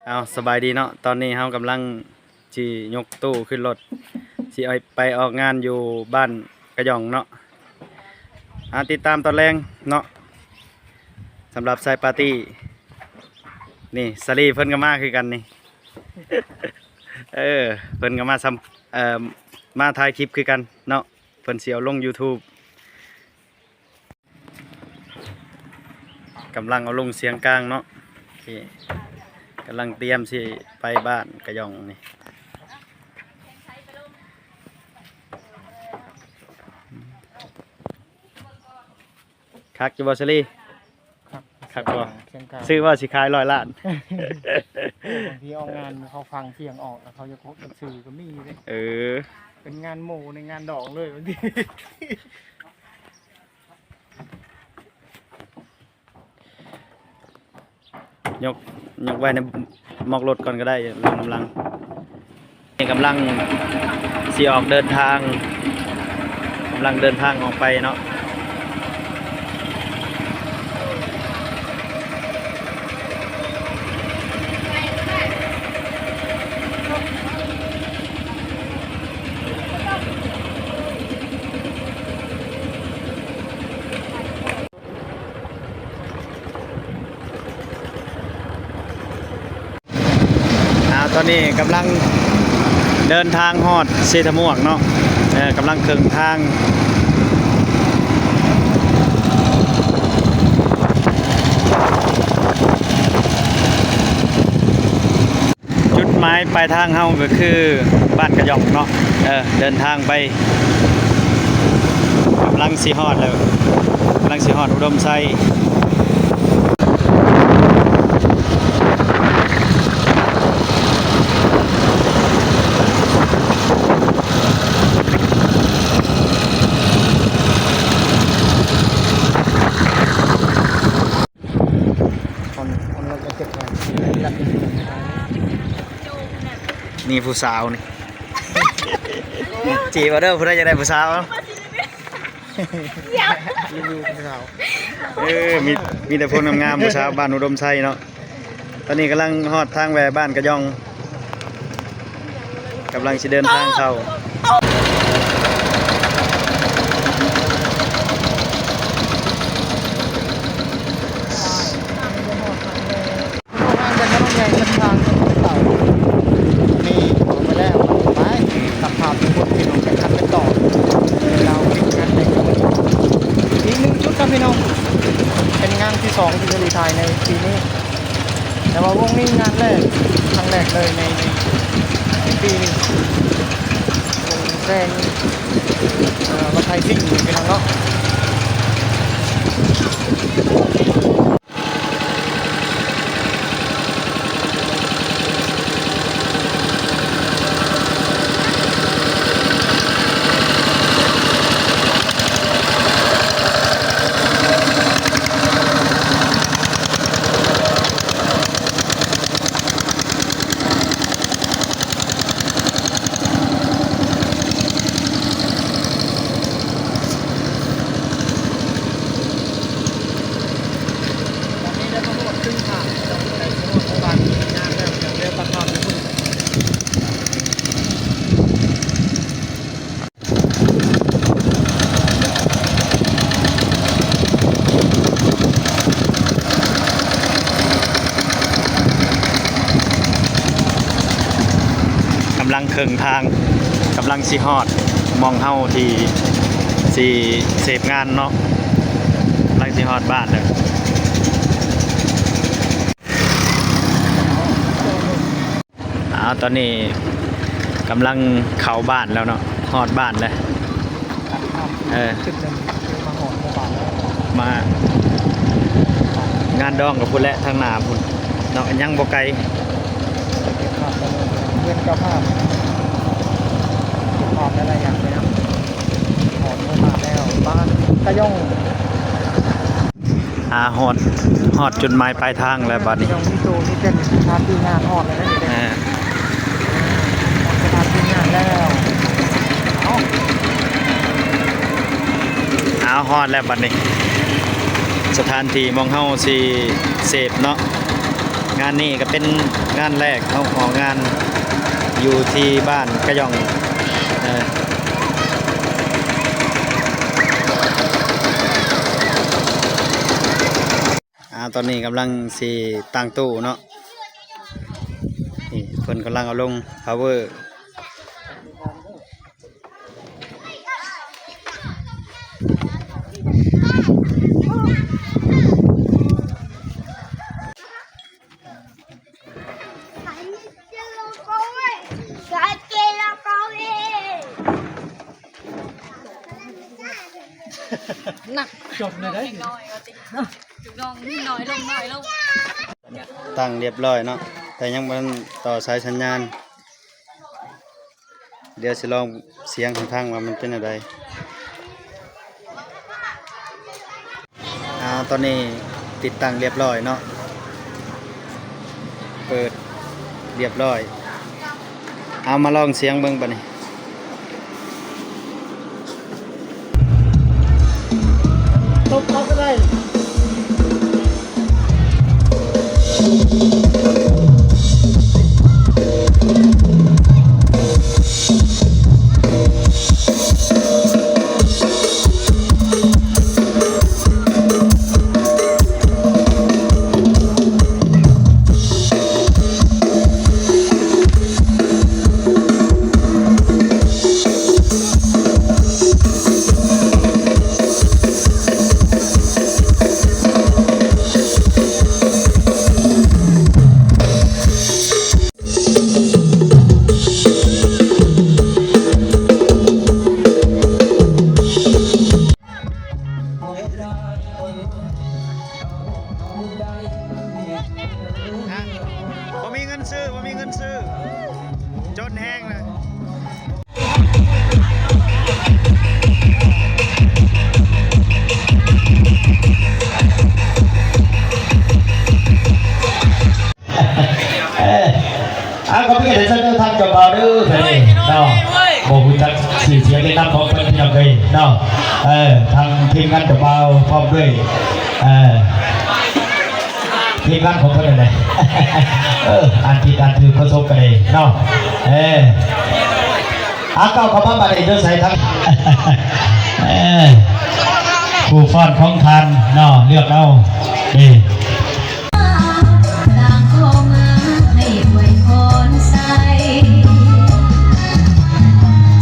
ເອົາ ສະບາຍດີເນາະ, ຕອນນີ້ເຮົາກຳລັງຊິຍົກຕູ້ຂຶ້ນລົດ ຊິໄປອອກງານຢູ່ບ້ານກະຫຍ່ອງເນາະ. ອ່າ ຕິດຕາມຕອນແລງເນາະ ສຳລັບສາຍປາຕີ້. ນີ້ ສາລີເພິ່ນກໍມາຄືກັນນີ້ ເອີ ເພິ່ນກໍມາສຳ ເອີ ມາຖ່າຍຄລິບຄືກັນເນາະ, ເພິ່ນຊິເອົາລົງຢູທູບ. ກຳລັງເອົາລົງຊຽງກາງເນາະ, ນີ້ ກຳລັງຕຽມຊິໄປບ້ານກະຫຍ່ອງນີ້. ຄັກຢູ່ບໍ່ ສາລີ? ຄັກ ຄັກບໍ່? ຊຽງກາງ ຊື້ບໍ່ ຊິຂາຍຮ້ອຍລ້ານ. ໂອ້ ບາງທີອອກງານເຂົາຟັງສຽງອອກ ແລ້ວເຂົາຢາກ ຢາກຊື້ກໍມີເດ້. ເອີ ເປັນງານໝູ່ໃນງານດອງເລີຍບາງທີ. ຍົກ ຍົກໄວ້ໃນໝອກລົດກ່ອນກໍໄດ້ ກຳລັງ ກຳລັງຊິອອກເດີນທາງ ກຳລັງເດີນທາງອອກໄປເນາະ. ອ່າ ຕອນນີ້ກຳລັງເດີນທາງຮອດເຊຕະໝວກເນາະ, ເອີ ກຳລັງເຄິ່ງທາງ. ຈຸດໝາຍປາຍທາງເຮົາກໍຄືບ້ານກະຫຍ່ອງເນາະ. ເອີ ເດີນທາງໄປ ກຳລັງຊິຮອດແລ້ວ ກຳລັງຊິຮອດອຸດົມໄຊ. ຄົນ ຄົນລາວກໍເກັບໄວ້ ລັກກິນຂະໜົມ. ນີ້ຜູ້ສາວນີ້ ຈີບເອົາເດີ ຜູ້ໃດຢາກໄດ້ຜູ້ສາວ. ຣີວິວຜູ້ສາວ ເອີ ມີ ມີແຕ່ຄົນງາມໆ ຜູ້ສາວບ້ານອຸດົມໄຊເນາະ. ຕອນນີ້ກຳລັງຮອດທາງແວ່ບ້ານກະຫຍ່ອງ ກຳລັງຊິເດີນທາງເຂົ້າ. ທາງໄປຖະໜົນໃຫຍ່ເສັ້ນທາງເກົ່ານີ້ອອກໄປແລ້ວ ໄປ ຕັດພາບທຸກຄົນພີ່ນ້ອງກັນຄັນໄປຕໍ່ ລາວເປັນງານແລກ ອີກໜຶ່ງຈຸດນະພີ່ນ້ອງ ເປັນງານທີສອງທີ່ສາລີຖ່າຍໃນປີນີ້. ແຕ່ວ່າວົງນີ້ງານແລກ ຄັ້ງແລກເລີຍໃນ ໃນ ໃນປີນີ້ ວົງແຊງ ເອີ ລົດໄຖຊິງ ພີ່ນ້ອງເນາະ. ຕອນນີ້ໄດ້ມາຮອດເຄິ່ງທາງ ເຈົ້າໄດ້ຊິຮອດໝູ່ບ້ານງາມແລ້ວ ເຈົ້າເດີນຕັດພາບຢູ່ພຸ້ນ. ກຳລັງເຄິ່ງທາງ ກຳລັງຊິຮອດໝ່ອງເຮົາທີ່ຊິເສບງານເນາະ ກຳລັງຊິຮອດບ້ານແລ້ວ. ອ້າວ ຕອນນີ້ກຳລັງເຂົ້າບ້ານແລ້ວເນາະ ຮອດບ້ານແລ້ວ. ເອີ ມາຮອດໝູ່ບ້ານແລ້ວ ມາງານດອງກັບພຸ້ນແຫຼະ ທາງໜ້າພຸ້ນເນາະ ຍັງບໍ່ໄກ. ເປັນເຈົ້າພາບ ເປັນເຈົ້າພາບ ເກັບພາບຫຼາຍໆຢ່າງໄປນຳ. ຮອດໝູ່ບ້ານແລ້ວ ບ້ານກະຫຍ່ອງ. ອ່າ ຮອດ ຮອດຈຸດໝາຍປາຍທາງແລ້ວບາດນີ້ ຕ້ອງມີໂຕມີເຕັນ ສະຖານທີ່ງານຮອດແລ້ວເດ້. ເອີ ຮອດສະຖານທີ່ງານແລ້ວ ເອົາ ເອົາ ຮອດແລ້ວບາດນີ້ ສະຖານທີ່ໝ່ອງເຮົາຊິເສບເນາະ. ງານນີ້ກໍເປັນງານແລກເນາະ ອອກງານຢູ່ທີ່ບ້ານກະຢ່ອງ ເອີ ອາ ຕອນນີ້ກຳລັງຊິຕັ້ງໂຕະເນາະ ນີ້ເພິ່ນກຳລັງເອົາລົງພາວເວີ. ນັກ ຈົບເລີຍເດ້ ນ້ອຍວ່າຕິ ລູກນ້ອງນ້ອຍລົງ ນ້ອຍລົງ ຕັ້ງຮຽບຮ້ອຍເນາະ ແຕ່ຍັງບໍ່ທັນຕໍ່ສາຍສັນຍານ. ດຽວຊິລອງສຽງໃຫ້ຟັງວ່າມັນເປັນແນວໃດ. ອາ ຕອນນີ້ຕິດຕັ້ງຮຽບຮ້ອຍເນາະ ເປີດຮຽບຮ້ອຍ. ເອົາ ມາລອງສຽງເບິ່ງບາດນີ້. ຕົບເອົາກໍໄດ້. ບໍ່ມີເງິນຊື້ ບໍ່ມີເງິນຊື້ ຈົນແຮງນະ. ເອີ ເອົາ ຂໍເປັນກຽດໃຫ້ເຊີນເດີ ທາງເຈົ້າບ່າວເດີ ໂດຍ ພີ່ນ້ອງ ເນາະ ໂດຍ ບໍ່ຮູ້ຈັກຊື່ສຽງແນະນຳຂອງເພິ່ນ ພີ່ນ້ອງເອີຍເນາະ. ເອີ ທາງທີມງານເຈົ້າບ່າວພ້ອມດ້ວຍ ເອີ ທີມງານຂອງເພິ່ນນັ້ນແຫຼະ ເອີ ອ່ານຜິດອ່ານຖືກ ຂໍໂທດກັນເອງເນາະ. ເອີ ອາ ກ້າວເຂົ້າມາບາດນີ້ ຢູ່ໃສທັງ ເອີ ຜູ້ຟ້ອນຂອງທ່ານເນາະ ເລືອກເອົາເດ້. ຕ່າງກໍມາໃຫ້ອວຍພອນໃສ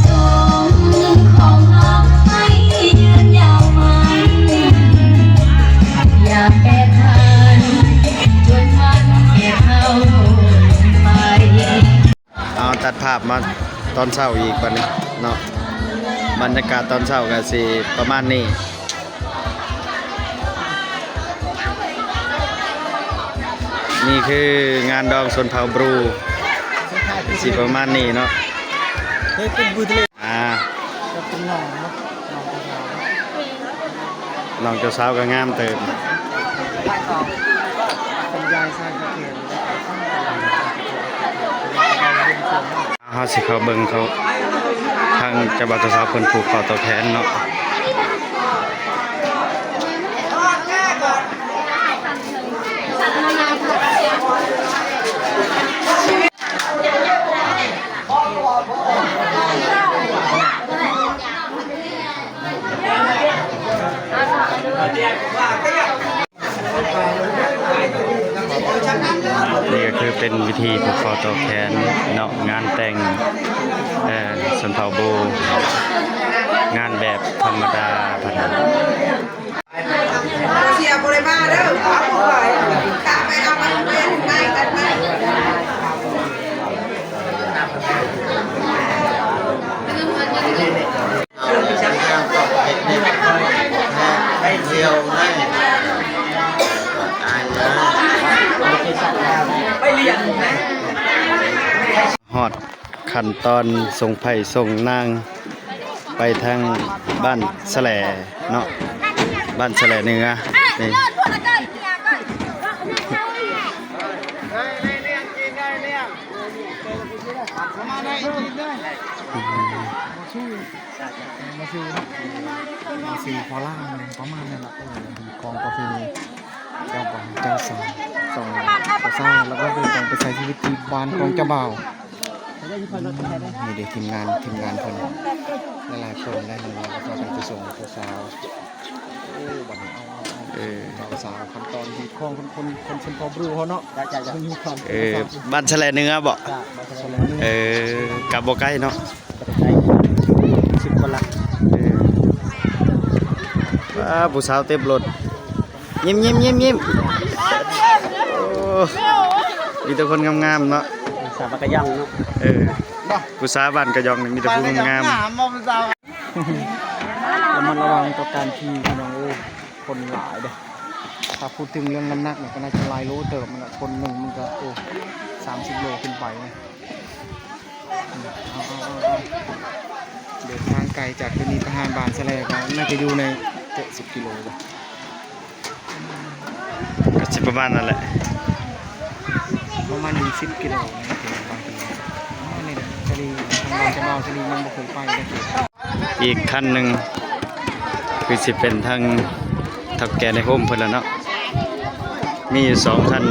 ຈົ່ງຄົງຮັກໃຫ້ຍືນຍາວໝັ້ນ ຢ່າແປພັນ ຈົນວັນແກ່ເຖົ້າໄປ. ເອົາ ຕັດພາບມາຕອນເຊົ້າອີກບັດນີ້ເນາະ ບັນຍາກາດຕອນເຊົ້າກໍຊິປະມານນີ້. ນີ້ຄືງານດອງຊົນເຜົ່າບຣູ ຊິປະມານນີ້ເນາະ. ເຄີຍເປັນບູທະເລ ອາ ເປັນນ້ອງເນາະ ນ້ອງເຈົ້າສາວ ນ້ອງເຈົ້າສາວກໍງາມເຕີບ. ເຮົາຊິເຂົ້າເບິ່ງເຂົາ ທາງເຈົ້າບ່າວເຈົ້າສາວເພິ່ນຜູກເຂົ້າຕໍ່ແຂນເນາະ. ນີ້ກໍຄືເປັນພິທີຜູກເຂົ້າຕໍ່ແຂນເນາະ ງານແຕ່ງ ເອີ ຊົນເຜົ່າໂບ ງານແບບທຳມະດາ ເສຍບໍ່ໄດ້ມາເດີ ເອົາໄປ ກະໄປເອົາໄປ ໄປ ໄປ ໄປ ໄປ. ຮອດຂັ້ນຕອນສົ່ງໃພ້ສົ່ງນາງ ໄປທາງບ້ານສະແຫຼເນາະ ບ້ານສະແຫຼເໜືອນີ້. ມາຊື້ ມາຊື້ ມາຊື້ພໍລາວ ປະມານນັ້ນລະ ເອີ ຂອງປະເພນີ. ເຈົ້າບ່າວເຈົ້າສາວ ສອງສາວ ແລ້ວກໍເດີນທາງໄປໃຊ້ຊີວິດທີ່ບ້ານຂອງເຈົ້າບ່າວ. ນີ້ເດ້ທີມງານ ທີມງານເພິ່ນຫຼາຍໆຄົນໄດ້ ແລ້ວກໍພາກັນໄປສົ່ງຜູ້ສາວ. ໂອ້ ບັດນີ້ເອົາ ເອົາ ເອົາ ເອີ ເຈົ້າສາວ ຂັ້ນຕອນຮີດຄອງ ຄົນ ຄົນ ຄົນຊົນເຜົ່າບຣູເຮົາເນາະ. ເອີ ບ້ານສະແລເໜືອບໍ? ບ້ານສະແລເໜືອ. ເອີ ກໍບໍ່ໄກເນາະ ບໍ່ໄກ ສິບກວ່າຫຼັກ. ເອີ ວ້າ ຜູ້ສາວເຕັມລົດ. ຍິ້ມໆໆໆ ໂອ້ ມີແຕ່ຄົນງາມໆເນາະ ສາວບ້ານກະຢອງເນາະ. ເອີ ຜູ້ສາວບ້ານກະຢອງນີ້ມີແຕ່ຜູ້ງາມໆ. ລະມັດລະວັງຕໍ່ການຂີ່ພີ່ນ້ອງເອີຍ ຄົນຫຼາຍເດ້. ຖ້າພູດເຖິງເລື່ອງນ້ຳໜັກນີ້ກໍໜ້າຈະຫຼາຍໂລເຕີບ ມັນກໍຄົນໜຶ່ງມັນກໍ ໂອ້ ສາມສິບໂລຂຶ້ນໄປນະ. ເດີນທາງໄກຈາກທີ່ນີ້ໄປຫາບ້ານສະແລກໍໜ້າຈະຢູ່ໃນເຈັດສິບກິໂລ ກໍຊິປະມານນັ້ນແຫຼະ ປະມານສິບກິໂລ ນີ້ເປັນບາງທີ. ອໍ ນີ້ນະ ສະລີ ທາງບ້ານຈະເວົ້າ ສະລີຍັງບໍ່ເຄີຍໄປຈັກເທື່ອ. ອີກຄັນໜຶ່ງຄືຊິເປັນທາງເຖົ້າແກ່ໃນໂຮມເພິ່ນລະເນາະ ມີຢູ່ສອງຄັນ.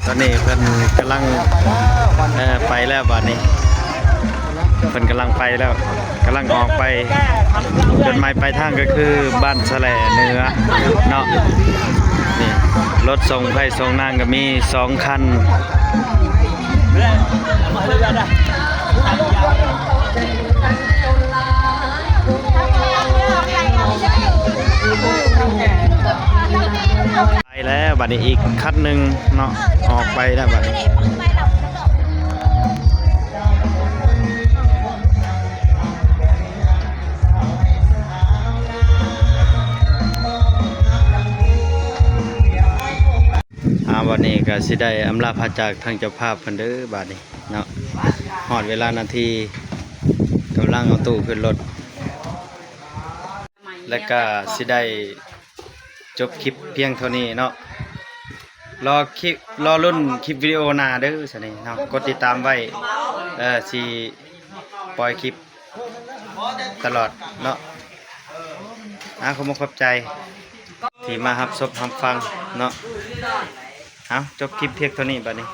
ຕອນນີ້ເພິ່ນກຳລັງ ເອີ ໄປແລ້ວບາດນີ້ ເພິ່ນກຳລັງໄປແລ້ວ ກຳລັງອອກໄປ. ຈຸດໝາຍປາຍທາງກໍຄືບ້ານສະແລເໜືອເນາະ. ນີ້ລົດສົ່ງໄພສົ່ງນາງກໍມີສອງຄັນ. ໄປແລ້ວບາດນີ້ ອີກຄັນໜຶ່ງເນາະ ອອກໄປແລ້ວບາດນີ້. ອ່າ ບາດນີ້ກໍຊິໄດ້ອຳລາພາຈາກທາງເຈົ້າພາບເພິ່ນເດີບາດນີ້ເນາະ. ຮອດເວລານາທີ ກຳລັງເອົາຕູ້ຂຶ້ນລົດ ແລະກະຊິໄດ້ຈົບຄລິບພຽງເທົ່ານີ້ເນາະ. ລໍຄລິບ ລໍລຸ້ນຄລິບວິດີໂອໜ້າເດີ ຊັ້ນນີ້ເນາະ ກົດຕິດຕາມໄວ້ ເອີ ຊິປ່ອຍຄລິບຕະຫຼອດເນາະ. ອ່າ ຂໍຂອບໃຈທີ່ມາຮັບຊົມຮັບຟັງເນາະ. ເອົາ ຈົບຄລິບພຽງເທົ່ານີ້ບາດນີ້.